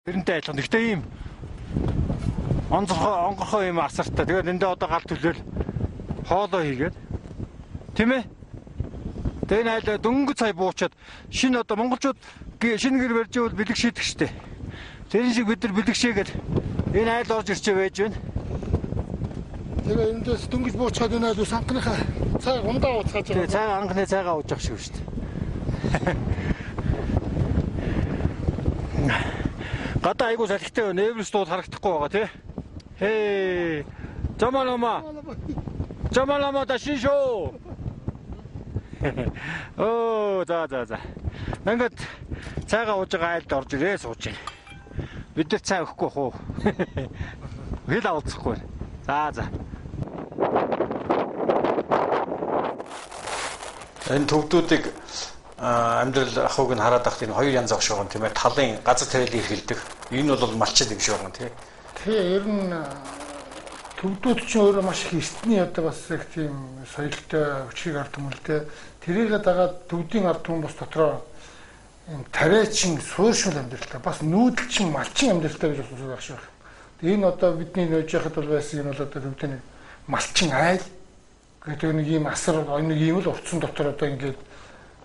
Тэрнтэй адилхан. Гэхдээ ийм онцгой онгорхой юм асартай. Тэгээд эндээ одоо гал төлөөл хоолоо хийгээд тийм ээ. Тэгээ энэ айл дөнгөж сая буучаад шинэ одоо монголчууд шинэ гэр барьж ивэл бэлэг шийдэх штеп. Тэрэн шиг бид нар бэлэг шийгээд энэ айл орж ирчээ байж байна. Тэгээ эндээс дөнгөж буучаад энэ айл ус анхныхаа цай ундаа ууцгааж байгаа. Тэгээ цай анхны цайгаа ууж явах шиг штеп. Гадаа айгуу салхитай байна. Эверест уул харагдахгүй байгаа тий. Хей. Жамалама. Жамалама дашишо. Оо за. Ингээд цайгаа ууж байгаа айлд орж ирээ сууж байна. Бид нар цай өгөхгүй бах уу? Хэл авалцахгүй. За. Энэ төвдүүдийг амьдрал ахуйг нь хараад байхад энэ хоёр янз огш байгаа юм тийм ээ. Талын газар тариалан эрхэлдэг. Энэ бол малчид юм шиг байгаа юм тий. Тий, ер нь төвдүүд чинь өөрөө маш их эртний одоо бас их тийм соёлтой хүчрэг ард түмэлтэй. Тэрийгээ дагаад төвдийн ард түмэн бас дотроо юм тариачин суурьшмал амьдралтай бас нүүдэлчин малчин амьдралтай гэж бас үзэх шиг байна. Энэ одоо бидний нөөж яхад бол байсан юм бол одоо төвдийн малчин айл гэдэг нэг ийм асар нэг ийм л уртсан дотор одоо ингээд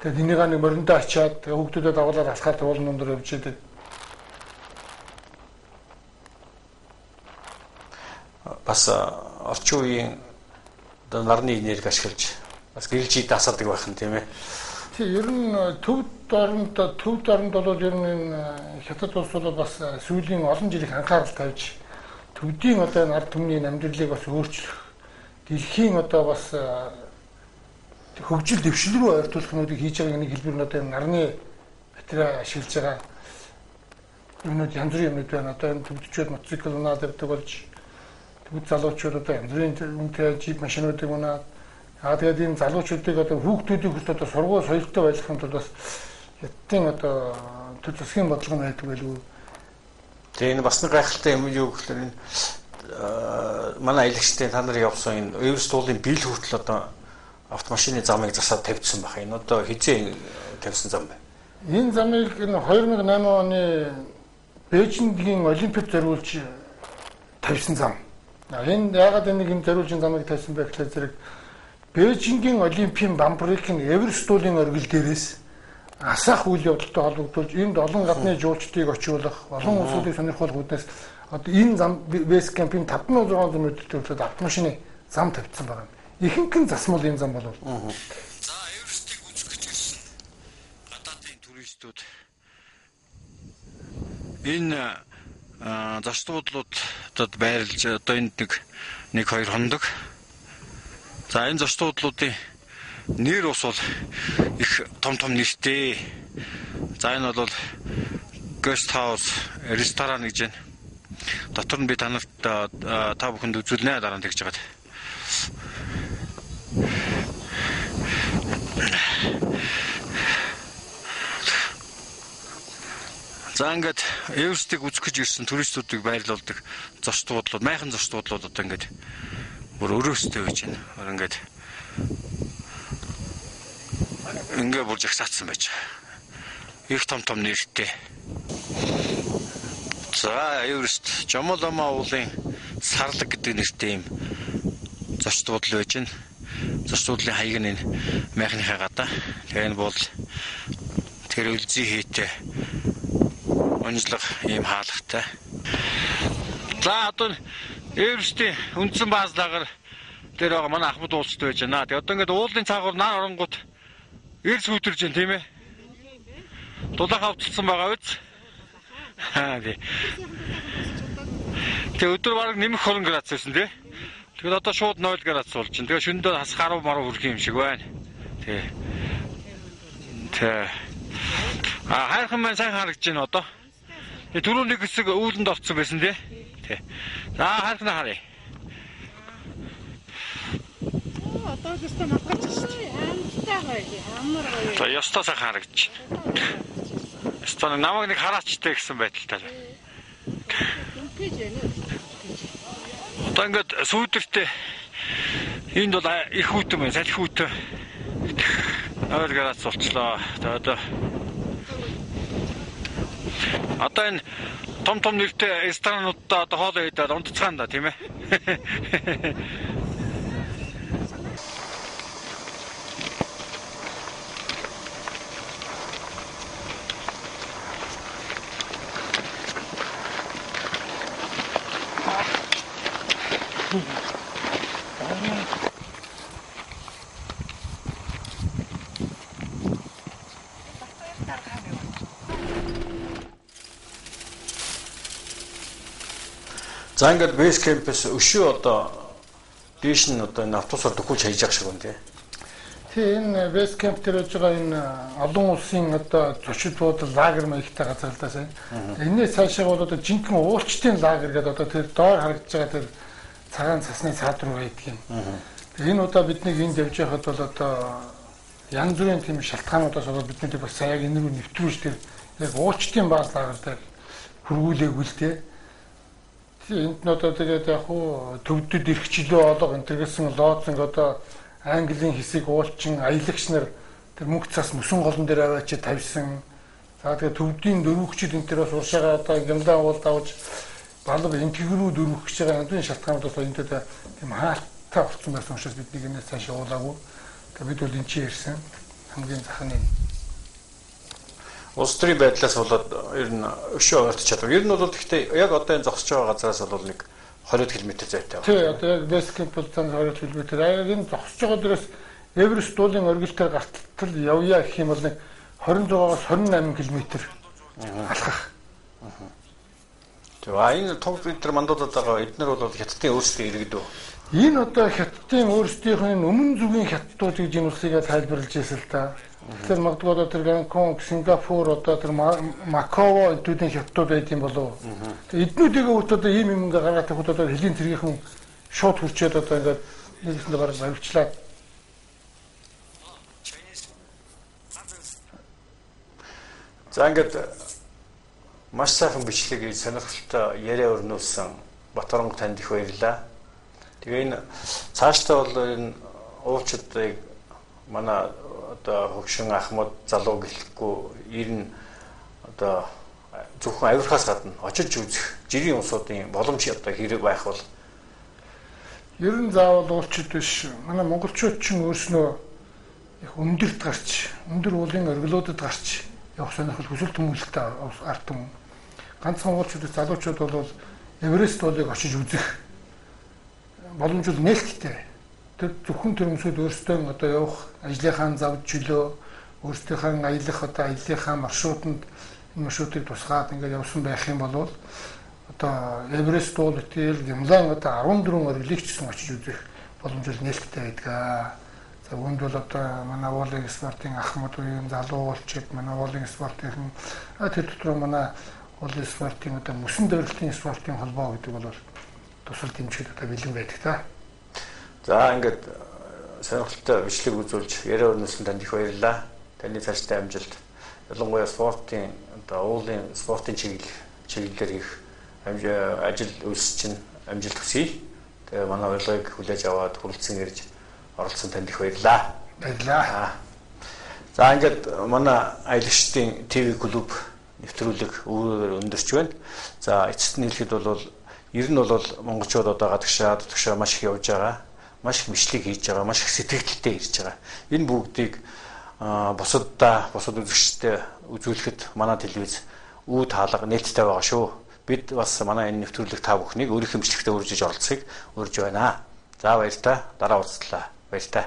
тэгээд энийг нэг мориндоо ачаад тэгээ хүүхдүүдэд дагуулаад алхаад уулын өндөр явж идэг. Бас орчин үеийн одоо нарны энерги ашиглаж бас гэрэлж дасаадаг байх нь тийм ээ. Тий, ер нь төвд оронд бол ер нь энэ хятад улс бол бас сүүлийн олон жил их анхаарал тавьж төвдийн одоо энэ ард түмний амьдралыг бас өөрчлөх, дэлхийн одоо бас хөгжил дэвшил рүү ойртуулах юмнуудыг хийж байгаа нэг хэлбэр нь одоо энэ нарны батарей ашиглаж байгаа юмнууд янз бүрийн юмнууд байна. Одоо энэ төвдчүүд мотоцикл унаад явдаг болж төвд залуучууд одоо янз бүрийн үнэтэй джип машинуудыг унаад тэгээд энэ залуучуудыг одоо хүүхдүүдийг хүртэл одоо сургууль соёлтой байлгахын тулд бас хятадын одоо төр засгийн бодлого нь байдаг байлгүй. Тэгээ энэ бас нэг гайхалтай юм юу гэхээр энэ манай аялагчдын та нар явсан энэ Эверест уулын бил хүртэл одоо автомашины замыг засаад тавьчихсан байх. Энэ одоо хэзээ тавьсан зам бэ? Энэ замыг энэ 2008 оны Бээжингийн Олимпиад зориулж тавьсан зам. Энэ яагаад энэ нэг зориулж замыг тавьсан бэ гэхлээр зэрэг Бээжингийн Олимпийн бамбрыг нь Эверест уулын оргил дээрээс асаах үйл явдалтай холбогдуулж энд олон гадны жуулчдыг очиулах, олон улсуудыг сонирхолох үүднээс одоо энэ зам бейс кемпийн 5600 м төвлөд автомашины зам тавьсан байгаа юм. Ихэнх нь засмал энэ зам болов. За Эверестийг үзэх гэж ирсэн гадаадын туристүүд энэ зочдлуудад байрлаж одоо энд нэг хоёр хондог. За энэ зочдлуудын нэр ус бол их том том нэртэй. За энэ бол guest house, ресторан гэж байна. Дотор нь би та нарт та бүхэнд үзүүлнэ дараа нь тэгж байгаад. За ингээд Эверестийг үзэх гэж ирсэн туристуудыг байрлуулдаг зочдлууд, майхан зочдлууд одоо ингээд бүр өрөөстэй байж байна. Бүр ингээд ингээ бүр жагсаацсан байж байгаа. Их том том нэртэй. За Эверест Жомолома уулын сарлаг гэдэг нэртэй юм зочдлууд байж байна. Зочдлын хаяг нь энэ майхныхаа гадаа. Тэгээ энэ бол тэр өлзий хийтэй онцлог ийм хаалгатай. За одоо Эверестийн үндсэн баазлагаар дээр байгаа манай ахмад уулзтай байж байна. Тэгээ одоо ингээд уулын цаагуур нар оронгууд эрс хөдөрж байна тийм ээ. Дулаахан авцсан байгаа биз? Аа тий. Тэгээ өдөр бараг нэмэх 20 градус байсан тий. Тэгэхээр одоо шууд 0 градус болж байна. Тэгээ шөндөө хас 10 маруу хүрэх юм шиг байна. Тий. Тэ. А хайрхан маань сайн харагдаж байна одоо. Тэгээ түрүү нэг хэсэг үүлэнд орцсон байсан тий. Тий. За хайрханаа харъя. Одоо л өстө мартаж шүү дээ. Амттай гоё. Амар гоё. За ёстой сайхан харагдаж байна. Ёстой намайг нэг хараачтай гэсэн байдалтай. Дүнхэж байна. Одоо ингээд сүүдэртэй энд бол их хүйтэн байна. Салхи хүйтэн. 0 градус болчлоо. За одоо энэ Том том нэртэй ресторануудаа одоо хоол идээд унтцгаана да, тийм ээ. За ингээд base camp-с өшөө одоо дээш нь одоо энэ автобусаар дөхүүлж хайж байгаа шиг байна тий. Тий, энэ base camp дээр байж байгаа энэ олон улсын одоо зочид буудлын лагер маягтай газар л да сайн. Энээс цаашаа бол одоо жинхэнэ уулчдын лагер гэдэг одоо тэр доор харагдаж байгаа тэр цагаан цасны цаад руу байдаг юм. Энэ удаа биднийг энд явж байхад бол одоо янз бүрийн тийм шалтгаануудаас болоод биднийг бас яг энэ рүү нэвтрүүлж тэр яг уулчдын бааз лагер дээр хүргүүлээгүй л дээ. Энд нь одоо тэгээд яг хуу төвдөд ирэх чөлөө олго энэ төрсэн лоозонг одоо Английн хэсэг уулчин аялагч нар тэр мөнх цас мөсөн голон дээр аваачи тавьсан. За тэгээд төвдийн дөрвөгчд энэ төр бас уршаага одоо гямлан уул давж балга энтгэг рүү дөрвөх гэж байгаа янз бүрийн шалтгаануудаас энэ төр тийм хаалттай болсон байсан учраас биднийг энэс цааш явуулаагүй. Тэгээд бид бол энэ чинь ирсэн. Хамгийн зах нь энэ. Улс төрийн байдлаас болоод ер нь өшөө ойртож чадав. Ер нь бол гэхдээ яг одоо энэ зогсож байгаа газараас бол нэг 20 км зайтай байна. Тий, одоо яг base camp бол 20 км. Яг энэ зогсож байгаа дээрээс Эверест уулын оргилтоор гартал явъя гэх юм бол нэг 26-аас 28 км алхах. Тэгээ энэ туг энэ мандуудад байгаа эднэр бол хятадын өөрсдийн иргэд үү? Энэ одоо хятадын өөрсдийнх нь өмнө зүгийн хятадууд гэж энэ улсыг тайлбарлаж байсан л та. Тэгэхээр магадгүй одоо тэр Гонконг, Сингапур, одоо тэр Макао эднүүдийн хятадууд байд юм болов. Тэгээ эднүүдийг өөрт одоо ийм юм ингээ гаргаад тавихад одоо хөлийн цэргийнхэн шууд хүрчээд одоо ингээд нэгэсэндээ бараг баривчлаа. За ингээд маш сайхан бичлэг сонирхолтой яриа өрнүүлсэн Баторонго танд их баярлалаа. Тэгээ энэ цаашдаа бол энэ уулчдыг манай одоо хөгшин ахмад залуу гэлэхгүй ер нь одоо зөвхөн авирахаас гадна очиж үзэх жирийн улсуудын боломж одоо хэрэг байх бол ер нь заавал уулчид биш. Манай монголчууд ч өөрснөө их өндөрт гарч, өндөр уулын оргилуудад гарч явах сонирхол хүсэл төмөөлөлтэй ард түмэн. Ганцхан уулчид залуучууд бол Эверест уулыг очиж үзэх боломж бол нээлттэй. Тэр зөвхөн тэр хүмүүсүүд өөрсдөө одоо явах ажлынхаа зав чөлөө, өөрсдийнхээ аялах одоо аяллынхаа маршрутанд энэ маршрутыг тусгаад ингээд явсан байх юм бол одоо Эверест уул итэл Гимлан одоо 14 оргилыг ч гэсэн очиж үзэх боломж бол нээлттэй байдаг. За үүнд бол одоо манай уулын спортын ахмад үеийн залуу уулчид, манай уулын спортын тэр дотор манай уулын спортын одоо мөсөн дөрвөлтийн спортын холбоо гэдэг бол тусал дэмжихэд одоо бэлэн байдаг та. За ингээд сонирхолтой бичлэг үзүүлж яриа өрнүүлсэн танд их баярлалаа. Таны цаашдаа амжилт. Ялангуяа спортын одоо уулын спортын чиглэлээр их ажил үйлс чинь амжилт хүсье. Тэгээ манай урилгыг хүлээж аваад хүрэлцэн ирж оролцсон танд их баярлалаа. Баярлалаа. За ингээд манай аялагчдын ТV клуб нэвтрүүлэг үүгээр өндөрч байна. За эцэст нь хэлэхэд бол ер нь бол монголчууд одоо гадагшаа дотгошоо маш их явж байгаа. Маш их бичлэг хийж байгаа, маш их сэтгэгдэлтэй ирж байгаа. Энэ бүгдийг бусаддаа, бусад үзэгчдэд үзүүлэхэд манай телевиз үе таалга нээлттэй байгаа шүү. Бид бас манай энэ нэвтрүүлэг та бүхнийг өөрийнхөө бичлэгтээ үржиж оролцохыг урьж байна. За баяртай. Дараа уулзлаа. Баяртай.